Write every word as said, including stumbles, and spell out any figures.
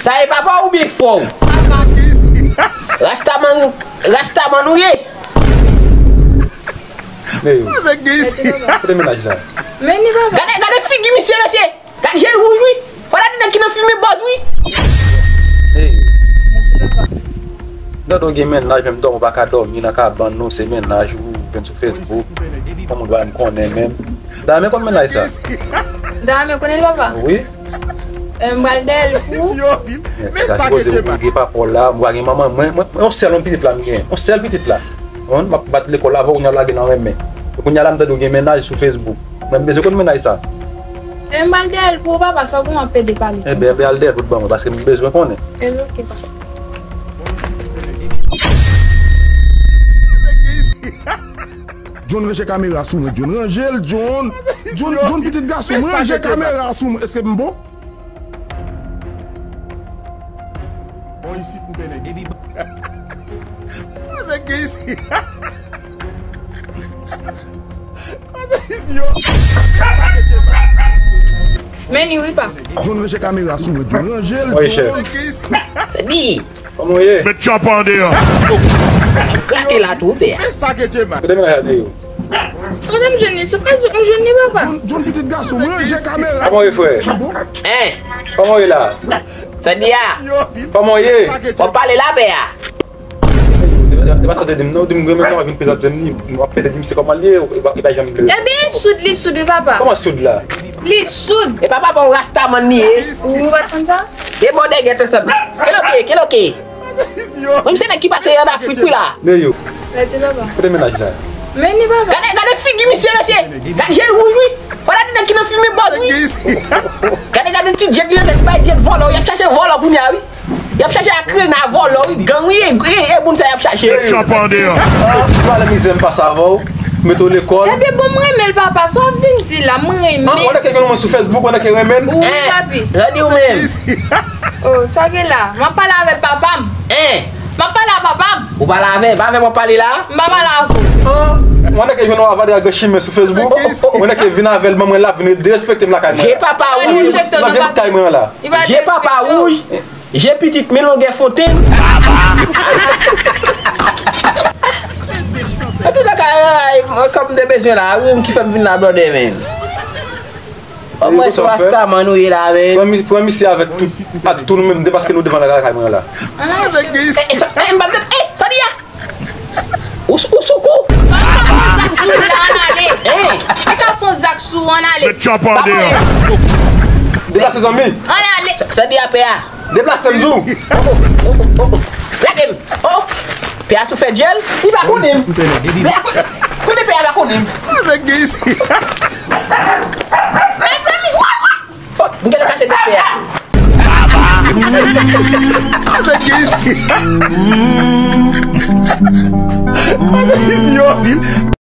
Sa e papa w oubyen frè w? Rastaman, Rastaman ou ye? Men yo. Mèsi, papa. Kote mennaj la? Men ni, papa. Gade, gade figi misye, mesye. Gad je l wouj wi. Fò l ap di nèg ki nan fimen bòz wi. Hey. Mèsi, papa. Dòdò gen mennaj, menm dòmi w pa ka dòmi nan kabann nou, se mennaj ou jwenn sou Facebook. Kòman w pa menm konnen menm? Dayè men konn mennaj sa? Dayè men konnen l, papa? Wi. Eh, m pral dèyè l pou ou. Men sa ke Djema. Ou gen papa w la, m pa gen manman, mwen, mwen, mwen yon sèl yon pitit la m gen. Yon sèl pitit la. Konprann? M ap bat lekòl avè w, kounye a w lage nan renmen. Kounye a la m tande w gen mennaj sou Facebook. Mwen m bezwen konn mennaj sa. E m pral dèyè l pou ou, papa, sa w gen w ap pede pale. Enben, enben, al dèyè l pou t ban mwen, paske m bezwen konnen. Enben, oke, papa. John, ranje kamera sou mwen, John. Ranje l, John. John, John, pitit gason m, ranje kamera sou mwen. Èske m bon? Bon, isit m pene. Nèg gen isi. Kote isi yo? Men li wi pa. John, ranje kamera sou mwen, John. Ranje l, John. Wi, chèf. Se di. Kòman w ye? Met chòp an deyò. Grate la tou, pè a. Sa ke Djema. Kote mennaj la te ye? Kote m jwenn li? Sou Facebook m jwenn li, papa. John, John, pitit gason m, ranje kamera. Kòman w ye, frè? Hein? Kòman w ye la? Sa di a? Kòman w ye? W ap pale la, pè a. E pa sa w te di m non, w di m granmè nan w vin prezante m li, w ap pede di m se kòman l ye, e pa, e pa janm vle. Ebyen, li soud, li soud, wi, papa. Kòman soud la? Li soud. E pa papa w Rastaman li ye? Ou pa t konn sa? E bòdè gèt ansanm. Keloke, keloke. Menm se nèg ki pase an Afrik wi la. Nèg yo. Mèsi, papa. Kote mennaj la? Men ni, papa. Gade, gade figi misye, mesye. Gade je l wouj wi. Fò l ap di nèg ki nan fimen bòz wi. Gade, gade ti djèt li nan tèt, bay djèt vòlò, y ap chache vòlò kounye a wi. Y ap chache ak rena vòlò wi, gang wi, e, e, e moun sa y ap chache. Chòp an deyò. Ah, ou pale mizè m pase avè w. Mete w lekòl. Ebyen bon, m renmen l, papa. Sa w ap vin di la, m renmen. Ah, ou nèk gen yon moun sou Facebook, ou nèk renmen l? Wi, papi. Sa di ou menm? Oh, sa gen la? M ap pale avèk papa m. Hein? M ap pale a papa m. Ou pale avè, pa avè m w ap pale la? M pa pale avè w. Ah, ou nèk jwenn yon avadra gen chimen sou Facebook. Ou nèk vin avè l, ban mwen l ap vin derespekte m lakay mwen la. Je papa wouj. Nan vye bout kay mwen an la. Je papa wouj. Je pitit men longè fontenn. An tou ka, kòm m te bezwen la, wi, m ki fè m vin la, brother, men. Omwen se Rastaman nou ye la, men. Pran mi-, pran misye avèk tout, ak tout nou menm de paske nou devan lakay mwen la. Ah, e, e, sa di a? Ou, ou sou kou? An ka fè zak sou la, ann ale. Hein? Li ka fè zak sou, ann ale. Met chòp an deyò. Deplase zanmi. Ann ale. Sa, sa di a pè a? Deplase m di w. Oh, oh, oh, oh, oh. Lage m. Oh. Pè a sou fè djèl. Li pa konnen m. Pè a konnen. Konnen pè a pa konnen m. Nèg gen isi. Mezanmi, what, what? Oh, m gentan kase tèt pè a. Nèg gen isi. Nèg gen isi yo.